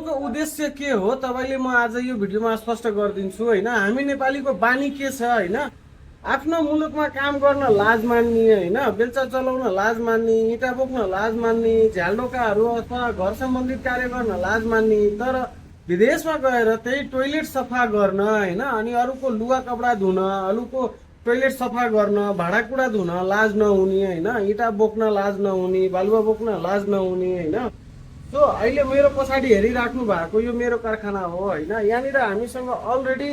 भिडियोको उद्देश्य के हो तपाईँले म आज यो भिडियोमा स्पष्ट गरिदिन्छु होइन। हामी नेपालीको बानी के छ होइन, आफ्नो मुलुकमा काम गर्न लाज मान्ने होइन, बेलचा चलाउन लाज मान्ने, इँटा बोक्न लाज मान्ने, झ्यालडोकाहरू अथवा घर सम्बन्धित कार्य गर्न लाज मान्ने, तर विदेशमा गएर त्यही टोइलेट सफा गर्न होइन, अनि अरूको लुगा कपडा धुन, अरूको टोइलेट सफा गर्न, भाँडाकुँडा धुन लाज नहुने होइन, इँटा बोक्न लाज नहुने, बालुवा बोक्न लाज नहुने होइन। सो अहिले मेरो पछाडि हेरिराख्नु भएको यो मेरो कारखाना हो होइन। यहाँनिर हामीसँग अलरेडी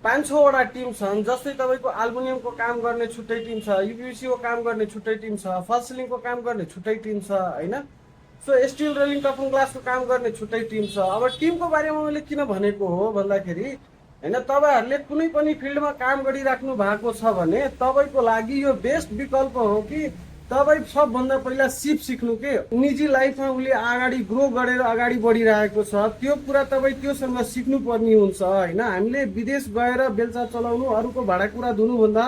5-6वटा टिम छन्। जस्तै तपाईँको एल्युमिनियमको काम गर्ने छुट्टै टिम छ, युपिएसीको काम गर्ने छुट्टै टिम छ, फल सिलिङको काम गर्ने छुट्टै टिम छ होइन। सो स्टिल रेलिङ टफन ग्लासको काम गर्ने छुट्टै टिम छ। अब टिमको बारेमा मैले किन भनेको हो भन्दाखेरि होइन, तपाईँहरूले कुनै पनि फिल्डमा काम गरिराख्नु भएको छ भने तपाईँको लागि यो बेस्ट विकल्प हो कि तपाईँ सबभन्दा पहिला सिप सिक्नु के। निजी लाइफमा उसले अगाडि ग्रो गरेर अगाडि बढिरहेको छ, त्यो कुरा तपाईँ त्योसँग सिक्नु पर्ने हुन्छ होइन। हामीले विदेश गएर बेलचा चलाउनु, अरूको भाँडाकुँडा धुनुभन्दा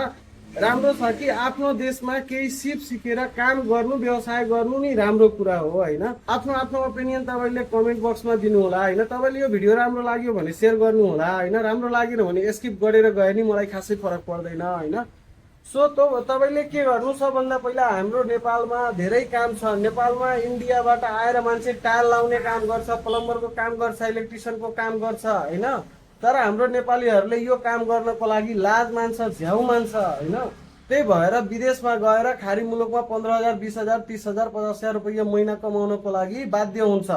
राम्रो छ कि आफ्नो देशमा केही सिप सिकेर काम गर्नु, व्यवसाय गर्नु नि राम्रो कुरा हो होइन। आफ्नो आफ्नो ओपिनियन तपाईँले कमेन्ट बक्समा दिनु होला होइन। तपाईँले यो भिडियो राम्रो लाग्यो भने सेयर गर्नु होला होइन, राम्रो लागेन भने स्किप गरेर गए नि मलाई खासै फरक पर्दैन होइन। सो तपाईँले के गर्नु, सबभन्दा पहिला हाम्रो नेपालमा धेरै काम छ। नेपालमा इन्डियाबाट आएर मान्छे टाइल लाउने काम गर्छ, प्लम्बरको काम गर्छ, इलेक्ट्रिसियनको काम गर्छ होइन। तर हाम्रो नेपालीहरूले यो काम गर्नको लागि लाज मान्छ, झ्याउ मान्छ होइन। त्यही भएर विदेशमा गएर खाडी मुलुकमा 15,000, 20,000, 30,000, 50,000 रुपियाँ महिना कमाउनको लागि बाध्य हुन्छ।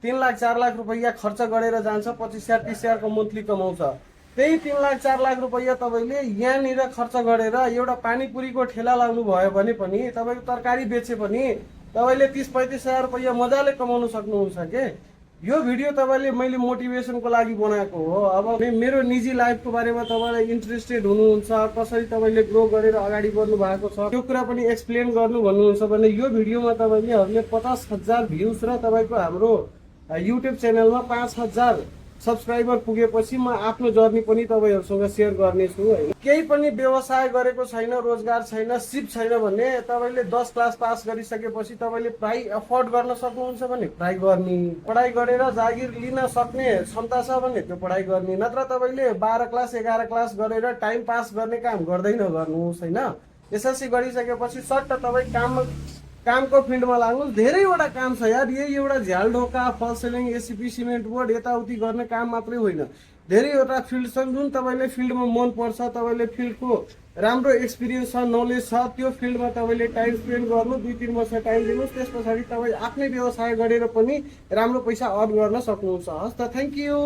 3 लाख 4 लाख रुपियाँ खर्च गरेर जान्छ, 25,000 30,000को मन्थली कमाउँछ। त्यही 3 लाख 4 लाख रुपियाँ तपाईँले यहाँनिर खर्च गरेर एउटा पानीपुरीको ठेला लाउनु भयो भने पनि, तपाईँको तरकारी बेचे पनि तपाईँले 30-35,000 रुपियाँ मजाले कमाउनु सक्नुहुन्छ के। यो भिडियो तपाईँले मैले मोटिभेसनको लागि बनाएको हो। अब मेरो निजी लाइफको बारेमा तपाईँलाई इन्ट्रेस्टेड हुनुहुन्छ, कसरी तपाईँले ग्रो गरेर अगाडि बढ्नु भएको छ त्यो कुरा पनि एक्सप्लेन गर्नु भन्नुहुन्छ भने यो भिडियोमा तपाईँले 50,000 भ्युज र तपाईँको हाम्रो युट्युब च्यानलमा 5,000 सब्सक्राइबर पुगेपछि म आफ्नो जर्नी पनि तपाईँहरूसँग सेयर गर्नेछु होइन। केही पनि व्यवसाय गरेको छैन, रोजगार छैन, सिप छैन भने तपाईँले 10 क्लास पास गरिसकेपछि तपाईँले पढाइ अफोर्ड गर्न सक्नुहुन्छ भने पढाइ गर्ने, पढाइ गरेर जागिर लिन सक्ने क्षमता छ भने त्यो पढाइ गर्ने, नत्र तपाईँले 12 क्लास 11 क्लास गरेर टाइम पास गर्ने काम गर्दै नगर्नुहोस् होइन। एसएलसी गरिसकेपछि सट्ट तपाईँ कामको फिल्डमा लाग्नुहोस्। धेरैवटा काम छ यार, यही एउटा झ्यालढोका, फल सेलिङ, एसिपी, सिमेन्ट बोर्ड यताउति गर्ने काम मात्रै होइन, धेरैवटा फिल्ड छन्। जुन तपाईँले फिल्डमा मन पर्छ, तपाईँले फिल्डको राम्रो एक्सपिरियन्स छ, नलेज छ, त्यो फिल्डमा तपाईँले टाइम स्पेन्ड गर्नु, 2-3 वर्ष टाइम दिनुहोस्। त्यस पछाडि तपाईँ आफ्नै व्यवसाय गरेर पनि राम्रो पैसा अर्न गर्न सक्नुहुन्छ। हस् त, थ्याङ्क यू।